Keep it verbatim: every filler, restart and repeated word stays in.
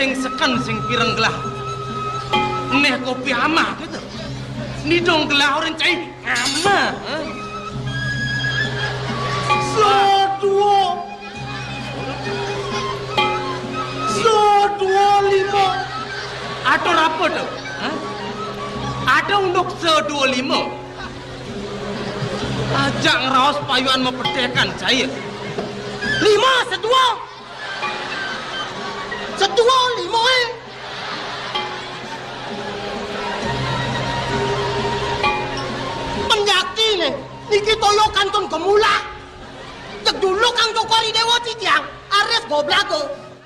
Sing seken sing pireng gelah. Neh kopi amah gitu. Nidong gelah orang cai amah. Hah? Seduo. Seduo lima. Atur apa tuh? Hah? Ada unduk seduo lima. Ajak ngeraos payuan mepetekan cai. Lima seduo. Seduo lima, eh. Penjati nih. Niki toyo kantun gemulak. Cek dulu Kang Cokor I Dewa titiang. Ares goblak kok.